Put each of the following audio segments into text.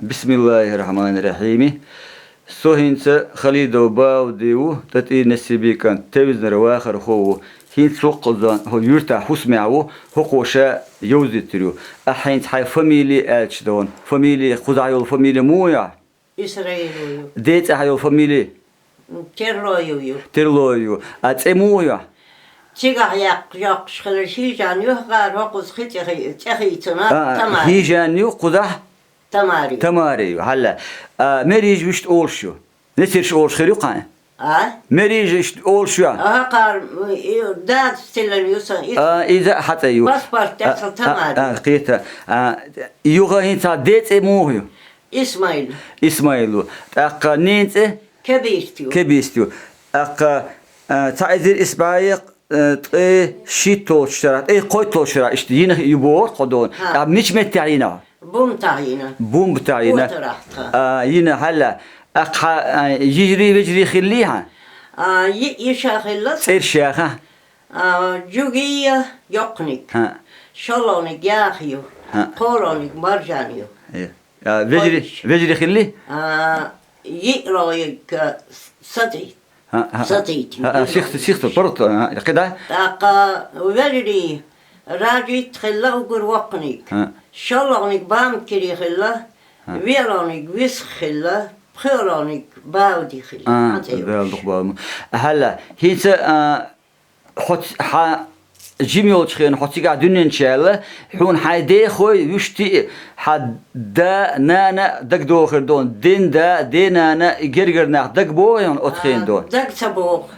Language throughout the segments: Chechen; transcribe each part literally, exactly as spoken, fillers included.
Бисмиллахир-рахманир-рахими. Со хӀинца Халидов Бауди ву, ТӀатӀи Насибикан тевзнара вахархо ву. ХӀинца цуккъазан хӀо юртахь хӀусамехь ву, хӀокхо ша йовзийтур ю. Ахь хӀинца хьайн фамилия аьлча дона. Фамилия, кхузахь йолу фамилия муха ю? Исраилов ю. ДецӀахь йолу фамилия? Терлоев ю. Терлоев ю. А цӀе муха ю? Цигахь яккха йоккхуш хилла хӀижан ю, гӀара хӀокхуза хи цӀе хи-, цӀе хийцина, а, Тамара. ХӀижан ю, кхузахь? Тамара ю. Тамара ю, хьалла. А, Мерижа вуьшта олуш ю. Несирш олуш хир ю кхаьн? А? Мерижа иштта олуш ю. Аха, кхара, и, дадас тиллина ю сан, и. А, иза а хьан цӀе ю. Паспорт тӀехь сан Тамара ю. А, кхета. А, юха хӀинца децӀе муха ю? Исмаил. Исмаил ву. ТӀаккха ненан цӀе? Кебист ю. Кебист ю. ТӀаккха, а, цхьа эзар исбӀе, а, ткъе шийтталгӀачу шарахь, ткъе кхойтталгӀачу шарахь иштта йина ю боху кхо дона. ХӀа. ТӀаккха мича меттехь йина? Бумбатахь йина. Бумбатахь йина. Котарахь тхан. А, йина хьалла. ТӀаккха, а, йижарий, вежарий хиллий хьан? А, йиъ йиша хилла сан. ЦӀерш яха? А, Джугия Йоккханиг. ХӀа. ШолгӀаниг Яха ю. ХӀа. КхоалгӀаниг Маржан ю. Э. А, вежарий, вежарий хиллий? А, йиълагӀниг, а, Сатит. ХӀа, хӀа, хӀа. Сатит. ХӀа, хӀа, сихта, сихта, паргӀат, хӀа, кхидӀа? ТӀаккха вежарий Ражит хилла уггар воккханиг. ХӀа. ШолгӀаниг Бамакири хилла, хӀа, виълагӀниг Висх хилла, пхоьалгӀаниг Бауди хилла. А, хьан цӀе йолуш? Дала дукха балла. Хьалла, хӀинца, а, хьо ц-, хьан жима йолчу хенахь хьо цигахь дуьнен чу яьлла, хьуна хьайн дехой, вуьшта а, хьан да, нана дагадогӀур дона, ден да, ден нана, и гергара нах дагабогӀий хьуна оцу хенахь дона? А, дага ца богӀу.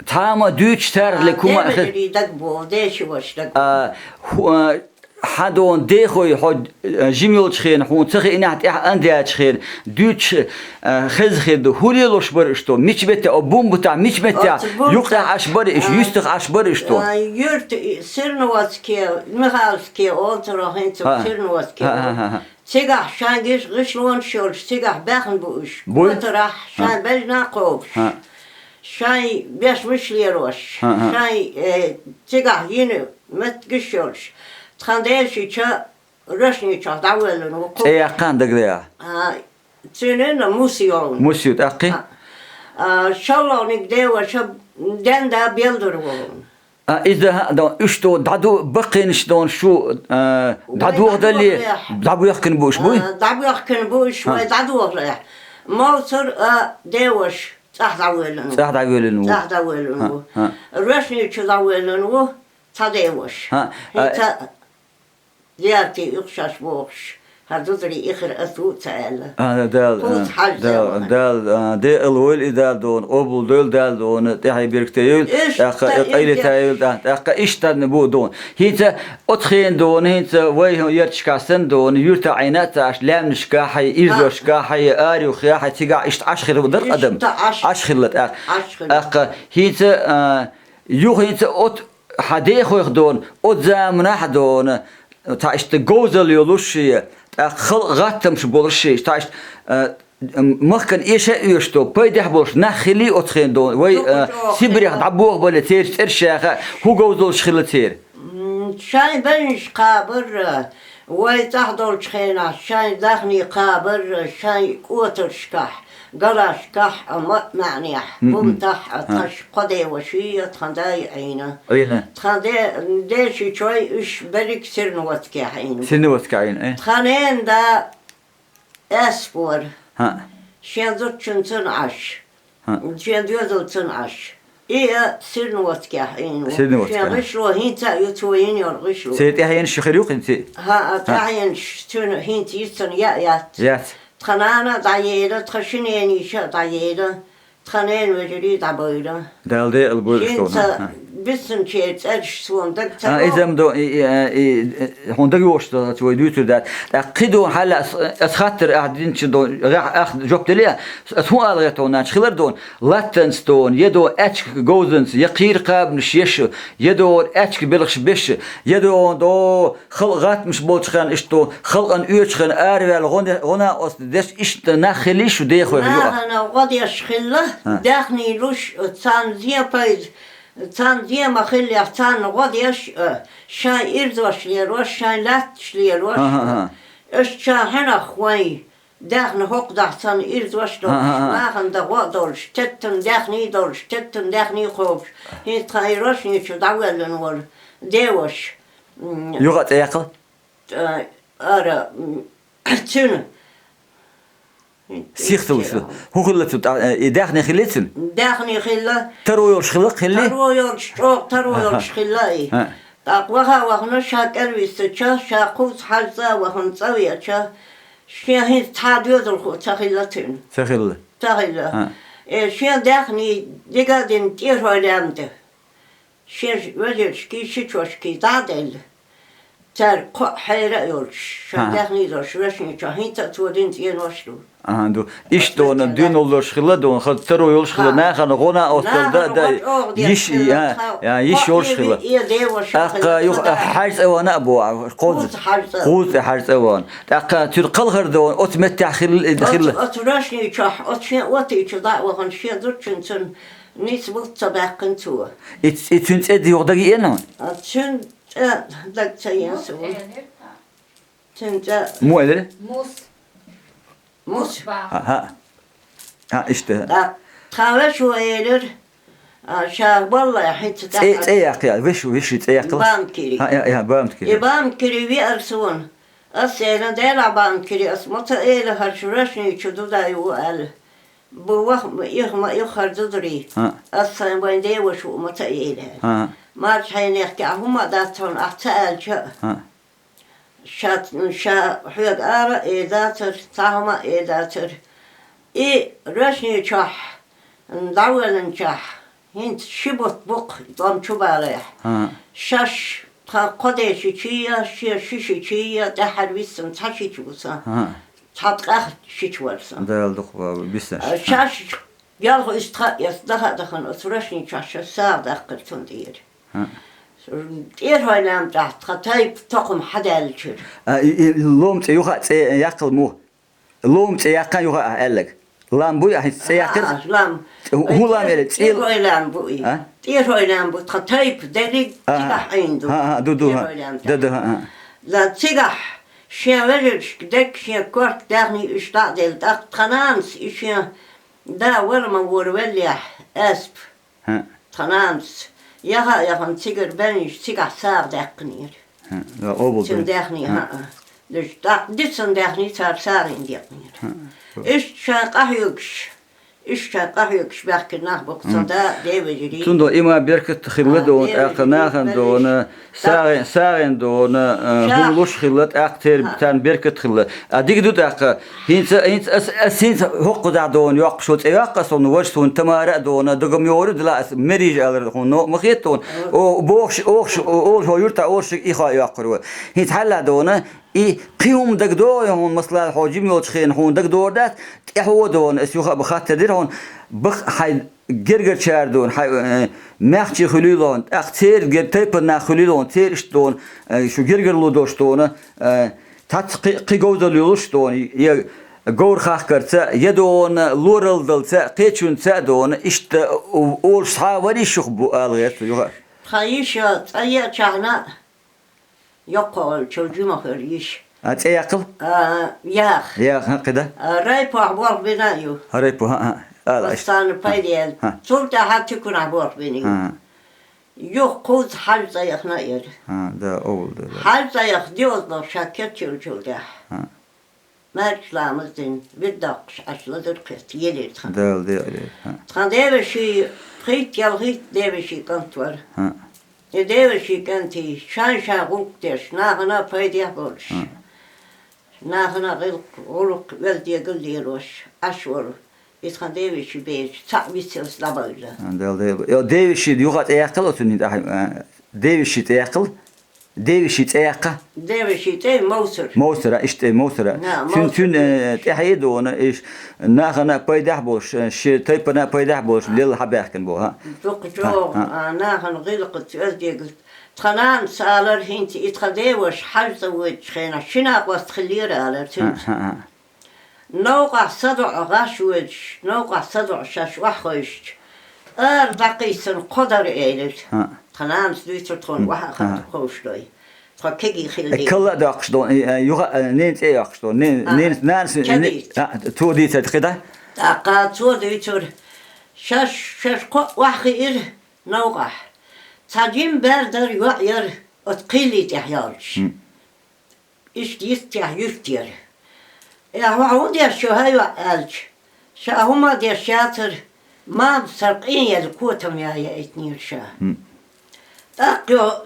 Цхьа а ма дуьйцуш царах ле, а, кхума а хи-, ден вежарий дагабогӀу, ден ши ваша дагабогӀу. А, хӀу-, а, хьан дона дехой хьо, а, жима йолчу хенахь хьуна ца хиънехь, тӀаьхьа ан даьллачу хенахь дуьйцуш, а, хезна хир ду. ХӀун лелош бара иштта? Мича метте, о, бумбатахь, мича меттехь? Оцу бумбатахь юккъехь Ӏаш бара иштта, а, юьстах Ӏаш бара иштта? А, юьрта и, Серноводске, Михайловске олу цара хӀинца, а, Серноводске. А, а, а, а. Цигахь шайн гиш-, гӀишлонаш йолуш, цигахь баьхна бу уьш. Буй? Котарахь, а, шайн бежна кхобуш. А. Шайн бешмаш лелош. А, а. Шайн, э, цигахь йина меттигаш йолуш. Тхан дешича Рашничохь дӀавоьллина ву кху-, цӀе яьккхина дагадеа? А, цуьнан Муси йолу. Муси ю, тӀаккхий? А, а, шолгӀаниг деваша ден да белдур волу. А, иза хӀаъ, дан, уьш ду, дӀаду-, баккхийнаш дон шу, а, вай дӀадохадалле, дӀадохалехь. ДӀабоьхкина бу уьш, буй? А, дӀабоьхкина бу уьш, а, вай дӀадохалехь. Мовсар а деваш цӀахь дӀавоьллина ву. ЦӀахь дӀавоьллина ву. ЦӀахь дӀавоьллина ву. ХӀаъ, хӀаъ. Рашничу дӀавоьллина ву цхьа деваш. ХӀаъ, а, хӀинца Зиярте уьхуш шаьш бохуш, хӀара дузаре ихира ас ву а ца аьлла. А, Дала, кхуза а, хьажа Дала, зама. Дала, а, декъала войла и Дала дона, къобал дойла Дала дона, тӀаьхье беркате йойла, иштта тӀаккха и къайле тайойла, тӀаккха иштта бу дона. ХӀинца оцу хенахь дона, хӀинца вай хӀун ярташкахь санна дона, юьртахь Ӏийна а ца Ӏаш, лаьмнашкахь а, ирзошкахь а, арахь а, цигахь иштта Ӏаш хир дар адам. Иштта Ӏаш. Ӏаш хилла тӀаккха. Ӏаш хилла. ТӀаккха хӀинца, а, юха хӀинца оцу хьан дехойх дона, оцу заманахь дона, цхьа иштта говзалла йолуш шен, тӀаккха халкъан гӀаттамаш болуш шен, цхьа иштта, а, м-, махкана эша а оьшуш дона, пайдехь болуш нах хиллий оцу хенахь дона, вай, а, Сибрех дӀабохабале, церан цӀераш яха, хӀун говзаллаш хилла церан? М, шайн бежнаш кхабар, вай цӀахь долчу хенахь шайн даьхни кхабар, шайн кӀотаршкахь, галашкахь а, ма-, маьӀнехь, мгм, бумтахь а, а, тхаьш кхо деваший а, тхан дай а Ӏийна. Ӏийна. Тхан де-, дешичой уьш берриг Серноводскехь Ӏийна. Серноводскехь Ӏийна, э? Тхан ненан да Эспор. ХӀаъ. Шен зудчуьнца Ӏаш. ХӀаъ. Шен доьзалца Ӏаш. И а Серноводскехь Ӏийна ву. Серноводскехь. Шен гӀишло хӀинца а ю, цо йина йолу гӀишло. Церан тӀаьхьенаш хир ю хӀинца? ХӀаъ, хӀаъ. ТӀаьхьенаш цуьнан хӀинца йиццана яа яц. Яц. Тхан нана дӀаела, тхан шиненийша а дӀаела, тхан ненан вежарий дӀабайра. Дала декъала бойла шуна. ХӀинца биссинчеран цӀераш суна дага ца... А, иза-м до, и, и, а, и, и, хьуна дага йогӀуш дац, вай дуьйцур дац. ТӀаккха кхидолу хьал ас, ас хаттар ахь динчу до, гӀехь ах жоп деле, ас хӀун ала гӀерта хьуна, хилар дона, латтанца дона, я дона аьчка говзанца, я кхийра кхабанаш еш, я дона аьчка белхаш беш, я дона до халкъ гӀаттамаш болчу хенахь иштта, халкъана оьцучу хенахь араваьлла гӀо-, гӀо-накъост деш, иштта нах хилий шу дехой юкъа? Нахана гӀо деш хилла, хӀа, даьхни луш, царна зен пайда, царна зен ма хиллехь, царна гӀо деш, а, шайн ирзош лелош, шайн лаьтташ лелош, хӀа, хӀа, хӀа, а. Иштта ша хьанах вайн Даьхни хӀокху дахь санна ирзош долуш, нахана дан гӀо а долуш, теттан даьхний долуш, теттан даьхний кхобуш, хӀинца тхан и рочничу дӀавоьллина волу деваш. Юха а цӀе яккхал? Ара, цуьнан. Сих ца вуьсу. ХӀун хилла цу тӀа-, и даьхни хилла цуьнан? Даьхни хилла. Таро йолуш хилла, хилли? Таро йолуш, чӀогӀа таро йолуш хилла и. ТӀаккха ваха а вахана, ша кӀел виссича, ша кхузза хьаьжцӀа а вахана, цӀа веача, шен хӀинца цхьа доьзалхо ца хилла цуьнан. Ца хилла. Ца хилла. Э, шен даьхни дига а дина тӀехьой лаьмна тӀе. Шен вежаршкий, шичошкий дӀа а делла. Цаьрга кхоъ хьера а йолуш, шайн даьхни долуш, вешний чохь хӀинца а цо дина цӀенош ду. Аха, ду. Иштта дона, дуьйна долуш хилла дона, хаза таро йолуш хилла, нахана гӀо а оццул да, да, йиш, я, я, йиш йолуш хилла. ТӀаккха юха хьаьжцӀа вахана а боху, кхузза. Кхузза хьаьжцӀа вахана. ТӀаккха цуьнан кхалхар дона, оцу меттехь хилла, хилла. Оцу, оцу вешний чохь, оцу шен отичу дӀа а вахана, шен зудчуьнца нисбуц ца баьккхина цо. И, и цуьнан цӀе юха дагиэна хьуна? А цуьнан ЦӀе даг ца ен суна. Цуьнан цӀе. Муха элира? Мус. Мус. Ха, ха. Ха, иштта. ТӀаккха тхан вешо элира, а, ша валлай хӀинца цӀе, тӀаьхьа. ЦӀе яккха, вешо, вешин цӀе яккхал. Бамкири. Ха, я, я, Бамкири. И Бамкири веара суна. Ас элира, Делахь, Бамкири, ас ма ца элира хӀара шу рашний чу ду дай ву аьлла. Бу ваха ма, их ма, их хӀара зударий. Ас сайн вайн деваш ву ма ца элира. Марча хьенех кеӀа хӀума а дац хьуна, ахь ца аьлча а. Ша, ша хьоьга ара а эр дацара, цхьа хӀума а эр дацара. И рашний чохь, дӀавоьллинчохь, хӀинца ши бутт бу-кх тӀом чу балехь. Шаш тхан кхо дешичий а, шен ши шичий а, тӀаьххьара виссина цхьа шича ву сан. Цхьа ткъех шича вара сан. Дала дукха вала, биснарш. Шаш ялх уьстагӀа а эцна, даха а дахана, оцу рашний чохь шаш сагӀа даккхира цунна тӀера. ТӀера хьой лаьмна тӀехь тхан тайпа тохам хьадаьллачуьра. А, и, и, лом цӀе юха а цӀе яккхал муха? Лом цӀе яккха юха а аьллаг. Лам буй, ахьа цӀе яккхира? А, лам. ХӀун лам элира? ЦӀе-, тӀера хьой лам бу и. А? ТӀера хьой лам бу, тхан тайпа дерриг цигахь Ӏийна ду. ХӀа, хӀа, ду, ду, хӀа. ТӀера хьой лам тӀехь. Ду, ду, хӀа, хӀа. Ла цигахь шен вежаршка дерг, шен корта даьхний уьш дӀа а делла, тӀаккха тхан нанас и шен да вара ма вора веллехь, аьспа. ХӀа. Тхан нанас яха а яхана цигара баьннаш цигахь сагӀа даьккхинера. ХӀа. Цуьнан даьхни, хӀа. ХӀа. Дуьш, тӀаккха дицан даьхни цара сагӀина декънера. ХӀа. Иштта шайн къахьоьгуш, иштта шайн къахьоьгуш баьхкина нах бу-кх сан да а, девежарий. Цундела и ма беркат хилла дона, тӀаккха нахана дона, сагӀина, сагӀина дона, а, хӀума луш хилла, тӀаккха церан, царна беркат хилла. А дика ду тӀаккха. ХӀинца, хӀинца ас, ас хӀинца хӀокхузахь дона йоккхуш цӀе йоккху ас хьуна, важа суна Тамара а дона, дагам йогӀур ю дела ас, Мерижа алар хьуна, но ма хета хьуна. О, бохуш, охуш, о, олуш хьо юртахь олуш и хьо йоккхур вай. ХӀинца хьалла дона, и кхин хӀума дагадогӀий хьуна, масала, хьо жима йолчу хенахь хьуна дагадогӀур дац, тӀаьхьо дона, ас юха а бан хаттар дира хьуна, баха хьайн гергарчара дона, хьайн, э, маьхчий хуьлийла хьуна, тӀаккха церан гер-, тайпанна нах хуьлийла хьуна, церан иштта дона, э, шу гергарло долуш дона, э, Цхьацца кхи, кхин говзалла йолуш дона, я говр хахкарца, я дона лоралла далца, кхечунца а дона, иштта у-, олуш схьа а варий шух бу ала гӀерта юха а? Тхан йиша цӀа еачахьана йоккха олучу жимахуьра йиша. А, цӀе яккхал? А, яха. Яха, хӀа, кхида? А, райпохь болх бина а ю. ХӀа, райпо, хӀа, хӀа. Ала, иштта. Постоянно пайда яьлла. ХӀа. Цул тӀаьхьа Тикунахь болх бина ю. ХӀа. Юха кхузза хьаьжцӀа яхна а яра. ХӀа, да, овла да, да. ХьаьжцӀа яха диозло ша кечйолчул тӀаьхьа. ХӀа. МаьркӀаж ламаз дина, вирд доккхуш Ӏаш лазар кхетта, елира тхан. Дала декъала йойла, хӀа. Тхан девешин, пхийтта-ялхитта девешин кӀант вара. ХӀа. И девешин кӀентий шайн-шайн гӀуллакх деш, нахана а пайдехь а болуш. ХӀа. Нахана гӀуллакх, гӀуллакх оьзда дегал лелош Ӏаш волу и тхан девешин бераш цхьаъ вицеллаш дӀабевлла. Дала декъала. Йо, девешин юха а цӀе яккхал оцунна тӀехь, а, девешин цӀе яккхал? Девешин цӀе яккха? Девешин цӀе Мовсар. Мовсара, иштта Мовсара. На, цуьн, Мовсар цуьн, э, девешин. ТӀаьхье а дона, иш нахана а пайдехь а болуш, э, шен тайпана а пайдехь а болуш, лелла хьабаьхкина боху, хӀа? Дукха чӀогӀа, хӀа, хӀа. А, нахана гӀуллакхаца оьзда дегал. Тхан нанас алара хӀинца и тхан деваша хьаьжцӀа воьдучу хенахь ши накъост хиллера алара цуьнца. ХӀа, хӀа, хӀа. Новкъахь садоӀа гӀаш воьдуш, новкъахь садоӀа шаьш охьахевшича, ара дӀакхийсина кхо дара элира. ХӀа. Тхан нанас дуьйцура тхуна, охьа а хатта ховшадой. Тхо кегий хилла. Э, калла а доккхуш долу, э, э, юха, э, ненан цӀе а йоккхуш долу. Нен-, а, ненан, ненан, кегий. А, цо дийцар хи да? ТӀаккха цо дуьйцура, шаьш, шаьш кхоъ охьахиира новкъахь. Цхьа жима бер дара, йоӀ яра, оцу кхилли тӀехь йолчу. Хм. Иштта йистехь юьртера. Э, хьо хӀун деш ю, хьан йоӀ аьлча, ша хӀума деш яцара, мамас сар къен елла котам яийтинера ша. Хм. ТӀаккха йо-,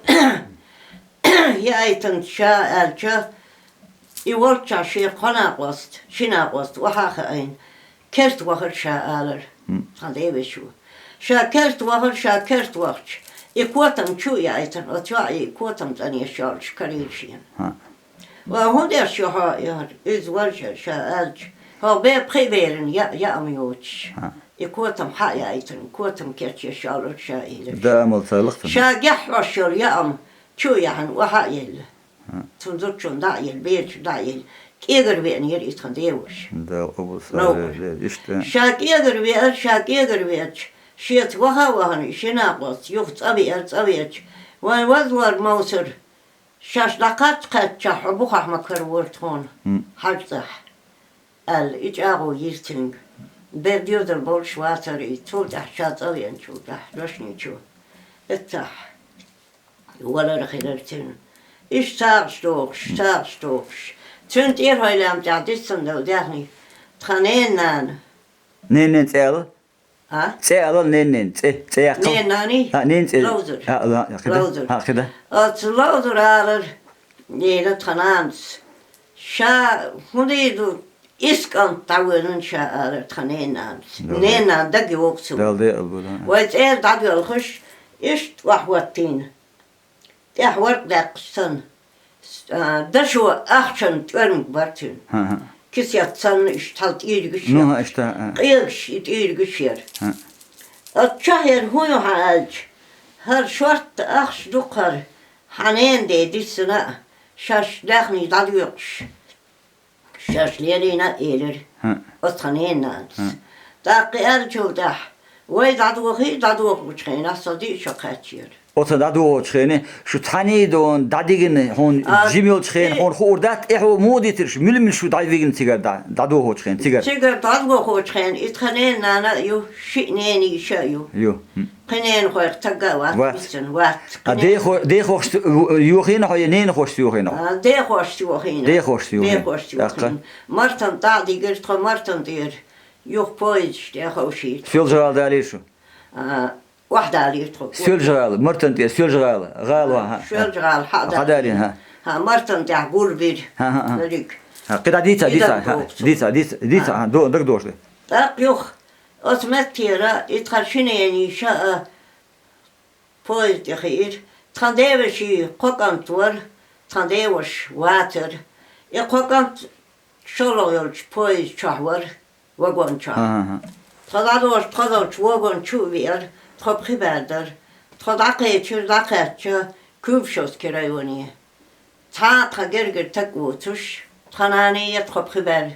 яийтина ша аьлча, и волччохь шен кхо накъост, ши накъост охьа а хаийна, керта вахара ша алара. Хм. Тхан девешо. Ша керта вахара, ша керта вахча, и котам чу а яийтина, оцу йоӀе и котам цӀанъеш йолуш карийра шена. Хм. Ва хӀун деш ю хьо, яра, иза варжа ша аьлча, хьо бе пхи беран яа, яам йоцуш. Хм. И котам хьа а яийтина, котам кечъеш йолура ша элира. Да, амал ца лахтана. Ша гехь хьош йолу яам чу а яхьана, охьа а елла. Хм. Цунна зудчунна дӀа а елла, берчунна дӀа а елла, кӀегар веанера и тхан деваша. Да, обал са новкъа. Ве-, ве-, иштта. Ша кӀегар веара, ша кӀегар веача, шеца ваха а вахана, и ши накъост юха цӀа веара, цӀа веача, вайн вазвар Мовсар, шаьш дӀакхачча кхаьччахь хьо бухахь ма каравора тхуна, хьажцӀахь, аьлла, и чӀагӀо йира цуьнга. Бер доьзал болуш вацара и, цул тӀаьхьа ша цӀа веанчул тӀаьхьа, дошничу. Эццахь валар хилира цуьнан. Иштта сагӀаш дохуш, сагӀаш дохуш. Цуьнан тӀера хьойлам тӀехь диссина долу даьхни тхан ненан нана. Ненан цӀе ала? А? ЦӀе ала ненан, цӀе, цӀе яккхал. Ненан наний? А, ненан цӀе. Ловзар. А, ла-, хи да? Ловзар. А, хи да? Оцу Ловзар алар, нена тхан нанас. Ша хӀун дийр ду, исс кӀант дӀавоьллина ша алар тхан ненан нанас. Дала. Ненан даг йогӀу цунна. Дала де албу, да. Вай цӀера дӀадоьлхуш, иштта охьахӀоттийна. ТӀехь варкъ даьккхаш санна, с-, а, дашо ахчан тӀоьрмаг бара цуьнан. ХӀан-хӀа. Кисет санна иштта хьал тӀийригаш. Ну, яра. ХӀа, иштта, а. Къегаш и тӀийригаш яра. ХӀа. Оцу чохь яра хӀун ю хьан аьлча, хӀара шортта ахча ду-кх хӀара, хьан ненан ден диссина а, шаьш даьхний дӀадоькъуш. Шаьш лелийна а элира. ХӀа. Оцу тхан ненанас. ХӀа. ТӀаккха аьллачул тӀаьхьа, вай дӀадохий, дӀадохучу хенахь со диъ шо кхаьчнера. Оцу дӀадохучу хене, шу цхьаьний дона дӀадигина, хьуна а, жима йолчу хене, и хьуна хуур дац, тӀаьхьо муха дитира шу, муьлмуьлш шу дӀавигина цигара дӀа-, дӀадохучу хене, цигара? Цигара дӀадохучу хене, и тхан ненан нана а ю, шиъ ненан йиша а ю. Ю. Хм. Кхин ненахойх тагга а вац, вац. Вицина, вац. А кхин дехо-, дехошца ю-, йохийна хьо, я ненахошца йохийна хьо? А, дехошца йохийна. Дехошца йохийна. Дехошца йохийна. ТӀаккха? Мартан тӀе а дигира, тхо Мартан тӀера юха поездаш тӀе а ховшийра. Соьлжа-ГӀала далийра шу? А, охьадалийра тхо. Соьлжа-ГӀала, Мартан тӀера Соьлжа-ГӀала, гӀала ван, хӀа, хӀа. Соьлжа-ГӀала хьа а, хьадалийна, хӀа. ХӀа, Мартан тӀехь гулбира. ХӀа, хӀа, хӀа. Дерриг. ХӀа, кхидӀа дийца, и дийца, даг хӀа, доху цо. Дийца, дийца, дийца, хӀа. ХӀа, дог-, дог дохуш ду. ТӀаккха юха оцу меттера и тхан ши ненан йиша а поезд тӀе хиира. Тхан девешин кхо кӀант вара, тхан деваша вацара. И кхо кӀант шолгӀа йолчу поезд чохь вара, вагон чохь. ХӀа-хӀа-хӀа. Тхо дӀадолуш, тхо долчу вагон чу а веара, тхо пхи бер дара. Тхо дӀакхечира, дӀакхаьчча, Куйбышевский районе. Цхьа а тхан гергара таг воцуш, тхан наний а, тхо пхи бер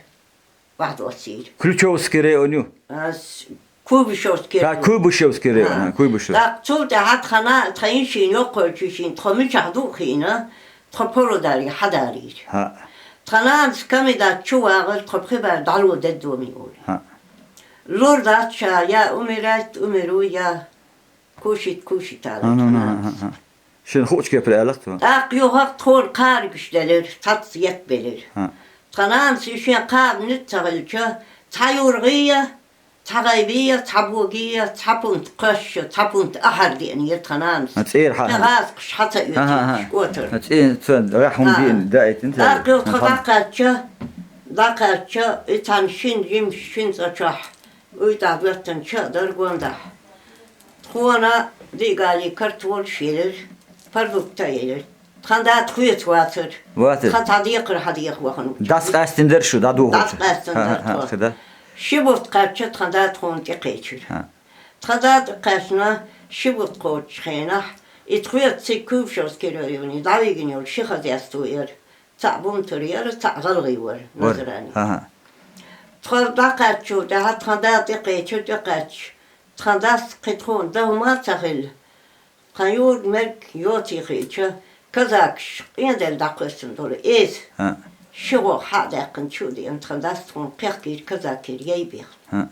охьадоссийра. Ключевский район ю? А, с-, Куйбышевский район. Ха, Куйбышевский район, ха, Куйбышев. ТӀаккха цул тӀаьхьа тхан на-, тхан йишина, йоккхачу йишина, тхо мичахь ду а хиъна, тхо Павлодаре хьадалийра. ХӀа. Тхан нанас Камидат чу вагӀара, тхо пхи бер дӀало деддоме олий. ХӀа. Лур дац ша, я умирать умиру, я кушать кушать, аьлла тхан нанас. Шен хуучу кепара аьлла цо. ТӀаккха юха тхуна кхаргаш делира, цхьацца етт белира. ХӀа. Тхан нанас и шен кхаба ницкъ ца хилча, цхьа юргӀий а, цхьа гӀайбий а, цхьа богий а, цхьа пунт кхоьш а, цхьа пунт ахьар деанера тхан нанас. А, цӀера хьа-, тхан гӀазкхаша хьа ца оьцуш, котара. А, цӀе-, ца, рахь хӀума деана, даийтина ца. ТӀаккха юха тхо дӀакхаьчча, дӀакхаьчча, и цхьана шина жимчу шина цӀа чохь, уьйтӀахь доьттина ча а дара гондахь. Тхуна диъ гали картолаш елира, продукт а елира. Тхан да тхоьца вацара. Вацара. Тхан цхьа декхар хьадеха вахана ву. ДӀасакъаьстина дара шу, дӀадохучу? ДӀасакъаьстина дара тхо. ХӀа-хӀа-хӀа, хи да. Ши бутт кхаьчча, тхан да тхуна тӀекхечира. ХӀа. Тхан да тӀекхаьчна, ши бутт кхочучу хенахь, и тхоьца цига Куйбышевский районе дӀавигина йолу ши хозяйство яра. Цхьаъ бунтар яра, цхьаъ гӀалгӀай вара, вара. Назрани. ХӀа-хӀа. Тхо дӀакхаьччул тӀаьхьа тхан да тӀекхечира, тӀекхаьчча, тхан дас кхин тхуна дан хӀума а ца хилла, тхан юрг-мерг йоций хиъча, Казакаш къен делла дӀакхоьссина долу эса. ХӀаъ. Ши гӀо хьа а даьккхина чу а деана, тхан дас тхуна кхехкийра казакера яй бехна. ХӀаъ.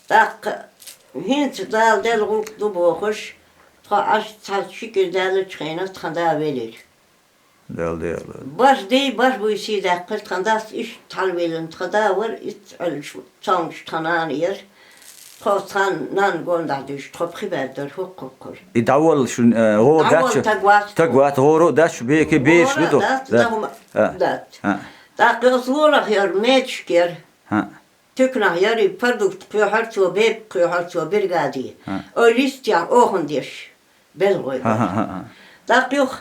ТӀаккха хӀинца Дала делла гӀуллакх ду бохуш, тхо Ӏаш цхьа ши кӀира даьллачу хенахь тхан да велира. Дала дела. Баш дий, баш буй сий даьккхира тхан дас, иштта хьалвеллина тхан да вара, итт Ӏуьллуш цомгуш тхан нана яра. Тхо цхьана нанна гондахь дуьйш, тхо пхи баьрдара хӀокху-хӀокхура. И дӀаволла шун, э, гӀора дац шу? ДӀаволла таг вац тхо. Таг вац, гӀора дац шу, беке бераш ду ду. ГӀора дац, да. Да, хӀума А. дац. А. ТӀаккха оцу лулахь яра меташка яра. А. Туькнахь яра и продукт кхоьхьара цо, бепиг кхоьхьара цо биргаде. А. Ой листехь охана деш. Белгой. ХӀаъ, хӀаъ, хӀаъ, хӀаъ. ТӀаккха юха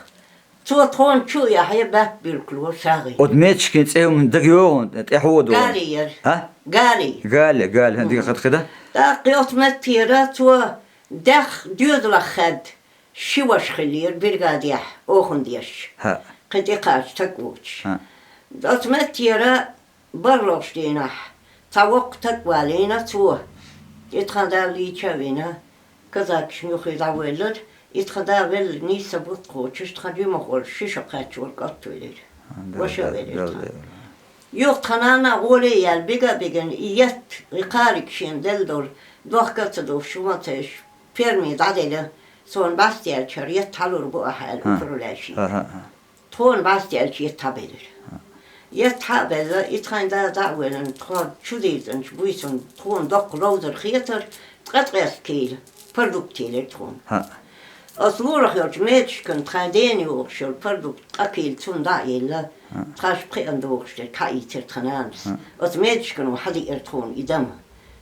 цо тхуна чу а яхье баьппа билгалора сагӀина. Оцу меташкин цӀе хӀума дага йогӀун, тӀе хьо ду. Гали яра. А? Гали. Гали, гали, хӀан, дика хатхида? ТӀаккха оцу меттера цо дехха доьзалах хаьдда ши ваша хиллера биргадехь, охана деш. ХӀаъ. Кхин тӀекхача таг воцуш. ХӀаъ. Оцу меттера БархӀлагӀчу дийнахь цхьа воккха таг валийна цо. И тхан Далла лийча а вина, казакашна юххе дӀавоьллира, и тхан да велла нийса бутт кхочуш, тхан жимахволуш ши шо кхаьчча волу кӀант велира. А, да, Ваша да, велира да, тхан. Да. Юха тхан нана гӀоле а яьлла, бига а бигина, и етт, и кхариг шена делла долу, дохка а ца довш, хӀума а ца еш, ферме дӀаделла, суна бӀаьсте яьллачара етт хьалур бу ахьа аьлла, А. укхарлаьшна. А, а, а. Тхуна бӀаьсте аьлча, етт хьабелира. Етт хьа а белла, и тхайн да дӀа а воьллина, тхо чу дийзанчу буьйсанна тхуна доккха ловзар хетара, ткъе-ткъеста кийла продукт елира тхуна. ХӀаъ. Оцу лулахь йолчу меташкана тхайн дена йогӀуш йолу продукт ткъа кийла цунна дӀа а елла, ХӀаъ. Тхаьш пхиъна догӀуш дерг хьаийцира тхан нанас. ХӀаъ. Оцу меташкана хьадиира тхуна и дама.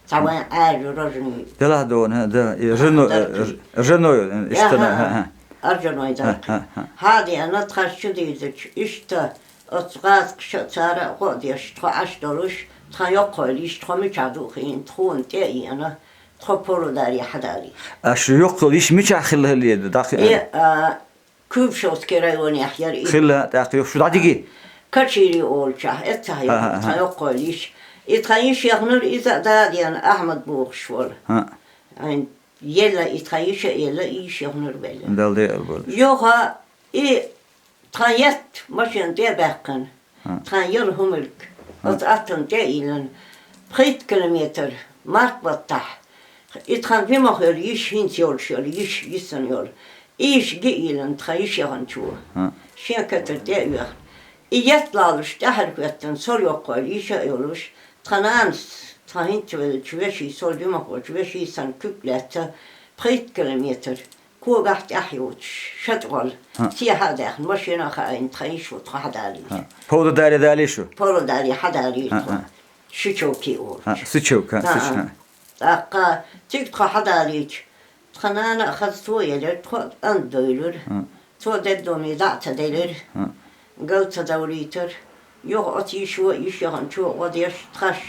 Цхьа вайн Ӏаьржа рожаный. Делахь дона, хӀаъ, да, и ржаной, Даркий. Ржаной, иштта, Аха, хӀаъ, хӀаъ. Аржаной Даркий. ХӀаъ, хӀаъ, хӀаъ. Хьадеана тхаьш чу дийзачу, иштта оцу гӀазкхаша а цара а гӀо а деш, тхо Ӏаш долуш, тхан йоккхойла йиш тхо мичахь ду а хиъна, тхуна тӀе а еана, тхо Павлодаре хьадалийра. Аша йоккхойла йиш мичахь хилла хилла ду, дӀахиъна? Э, а, Куйбышевский районехь яра и. Хилла, тӀаккха юха шу дӀадиги? Качири олучохь, эццахь яра, ХӀаъ, хӀаъ, хӀаъ. Тхан йоккхойла йиш. И тхан йиш яханара иза а дадена Ахьмад бохуш волу. ХӀаъ. Айн, елла и тхан йиш а елла, и йиш яханара велла. Дала декъал болуш. Юха и тхан етт машина тӀе а баьккхина, ХӀаъ. Тхан яла хӀумилг, ХӀаъ. Оцу аттана тӀе а йиллина, пхийтта километр марх баттахь, и тхан жимахвелла йиш хӀинца йолуш йолу, йиш йисана йолу, и йиш ги а йиллина тхан йиш яханчо. ХӀаъ. Шен катар тӀе а оьхна. И етт лалуш тӀаьхьара хӀоьттина, сол йоккхойла йиш а йолуш, тхан нанас, тхан хӀинца веллачу вешин, сол жимахволчу вешин санна куьг лаьцна, пхийтта километр. Когахь тӀаьхьа йоцуш, шатӀа гӀолла, ХӀаъ. Сехьа а даьхна, машина а хаийна, тхан йиш ву тхо хьадалийра. ХӀаъ. Павлодаре далий шу? Павлодаре хьадалийра ХӀаъ, тхо. ХӀаъ. Шичовки олуш. ХӀаъ, Сычевка, ХӀаъ, Сычевка. ТӀаккха цига тхо хьадалийча, тхан нана а хаза цо елира, тхо а ан дойлура. ХӀаъ. Цо деддоме дӀа а ца делира. ХӀаъ. Гал ца довлийтара. Юха оцу йишо а, йиш яханчо а гӀо деш, тхаьш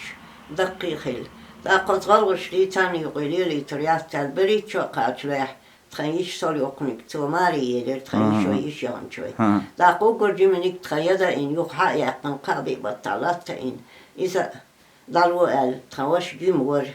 даккхий а хилла. ТӀаккха оцу гӀалгӀашний царна юкъе лелийтар яц аьлла, берхӀитта шо а кхачалехь, тхан йиш сол йоккхуниг цо маре елира, тхан йишой, ХӀаъ. Йиш яханчой. ХӀаъ. ТӀаккха уггар жиманиг тхан яда а йина, юха хьа а яьккхина, кхаа-биъ баттахь латта а йина, иза а дӀало аьлла, тхан ваша жима вара.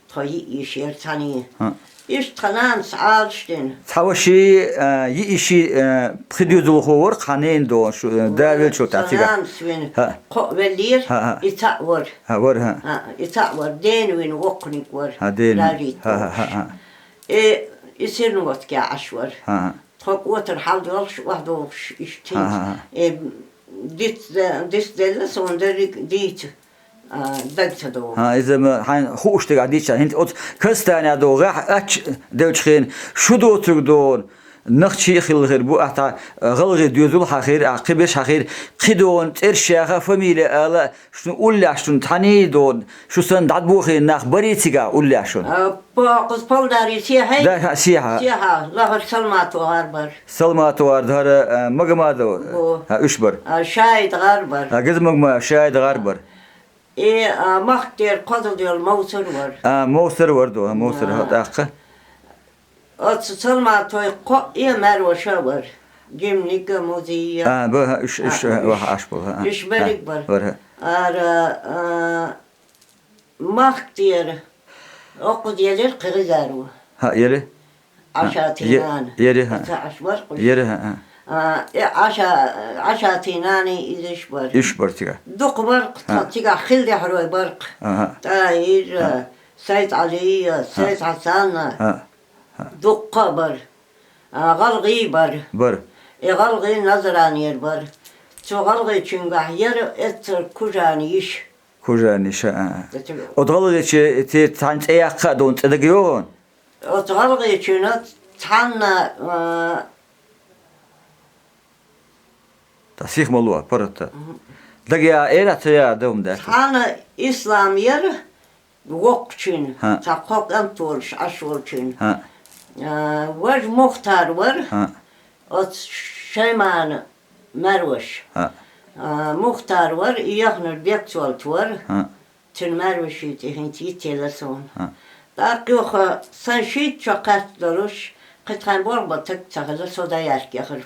Тхо йиъ йиш яра цхьаьний. ХӀаъ. Иштта тхан нанас Ӏалаш дина. Цхьа ваший, а, йиъ йиший, а, пхи доьзалхо вара, хьан ненан догӀу, шу, а, да веллачул тӀаьхьа цигахь. Тхан нанас вина ХӀаъ. Кхоъ веллера, ХӀаъ, хӀаъ. И цхьаъ вара. ХӀаъ, вара, хӀаъ. ХӀаъ, и цхьаъ вара, дена вина воккханиг вара. ХӀаъ, дена вина. Лажит ХӀаъ, хӀаъ, воккхуш. ХӀаъ, хӀаъ. И, и Серноводске Ӏаш вара. ХӀаъ, хӀаъ. Тхо кӀотар хьалдолуш, охьадогӀуш, иштта ХӀаъ, хӀинца. ХӀаъ, хӀаъ. Э, диц, диц делла, суна дерриг дийца. А, даг ца догӀу. ХӀаъ, иза ма хьайна хууш дагахь дийцча, хӀинца оцу Казахстанехь догӀу гӀехь ачча девлча хена, шу доцург догӀу, нохчий а хилла хир бу, ахьа тхьа, а, гӀалгӀай доьзал хьан хир, ахьа кхиберш хьан хир, кхидогӀу цӀерш яха, фамилия ала, шуна уллехь шуна цхьаьний догӀу, шу санна дӀадбохийна нах барий цигахь уллехь шуна? А, по-, кхуза Павлодаре сехьа? Да, хӀаъ, сехьа. Сехьа, лахара Салматова гӀар бар. Салматова гӀар дара, а, Магомадова. Бу. ХӀаъ, уьш бар. А, Шаид гӀар бар. А, Газмагма-, Шаид гӀар бар. И, а, махка дера кхозлагӀа йолу Мовсар вара. А, Мовсар вара ду, а, Мовсар, А. ХӀаъ, тӀаккха. Оцу Салматовой кхоъ а маьрша вара. Жиманиг а, Музий а. А, ба, хӀаъ, уьш, уьш, А, уьш. Ваха Ӏаш болу, хӀаъ, Уьш берриг а, бара. Вара, хӀаъ. Ара, а, махка дера. Оккхуза елира кхин гӀизаро. ХӀаъ, ели? Ӏашатин нана. Ери, хӀаъ. Аса Ӏаш вара кхуьш. Ери, хӀаъ, хӀаъ. А, э, Ӏаша-, Ӏашатий наний иза иш бар. Иш бар цигахь. Дукха бар, ХӀа. Цигахь хила дехьарой бар. Аха. ТӀахӀир, ХӀа. Сайд-Ӏали, ХӀа. Сайд-Хьасан. ХӀа. ХӀа. Дукха бар. А, гӀалгӀай бар. Бар. Э, гӀалгӀай Назранера бар. Цу гӀалгӀайчуьнгахь яра эццара Кужани йиша. Кужани йиша, а. Оцу гӀалгӀайчуьнан цхьана цӀе яккха а дона, цӀе дагайогӀий хьуна? Оцу гӀалгӀайчуьнан цхьанна, а, Та сих ма ло, паргӀата. Мгм. Дагаяха эр а, ца яха а дан дац. Цхьана Ислам яра воккхачуьнан, ХӀа. Цхьа кхо кӀант волуш Ӏаш волчуьнан. ХӀа. А, важа Мухтар вара, ХӀа. Оцу Шаймана маьрваша. ХӀа. А, Мухтар вара, и яханарг Бекцолт вара. ХӀа. Цуьнан маьрвашийн цӀе хӀинца йицъелла суна. ХӀа. ТӀаккха юха сан шийтта шо кхаьчна долуш, кхин тхан болх бан стаг ца хилла, со доярка яхара.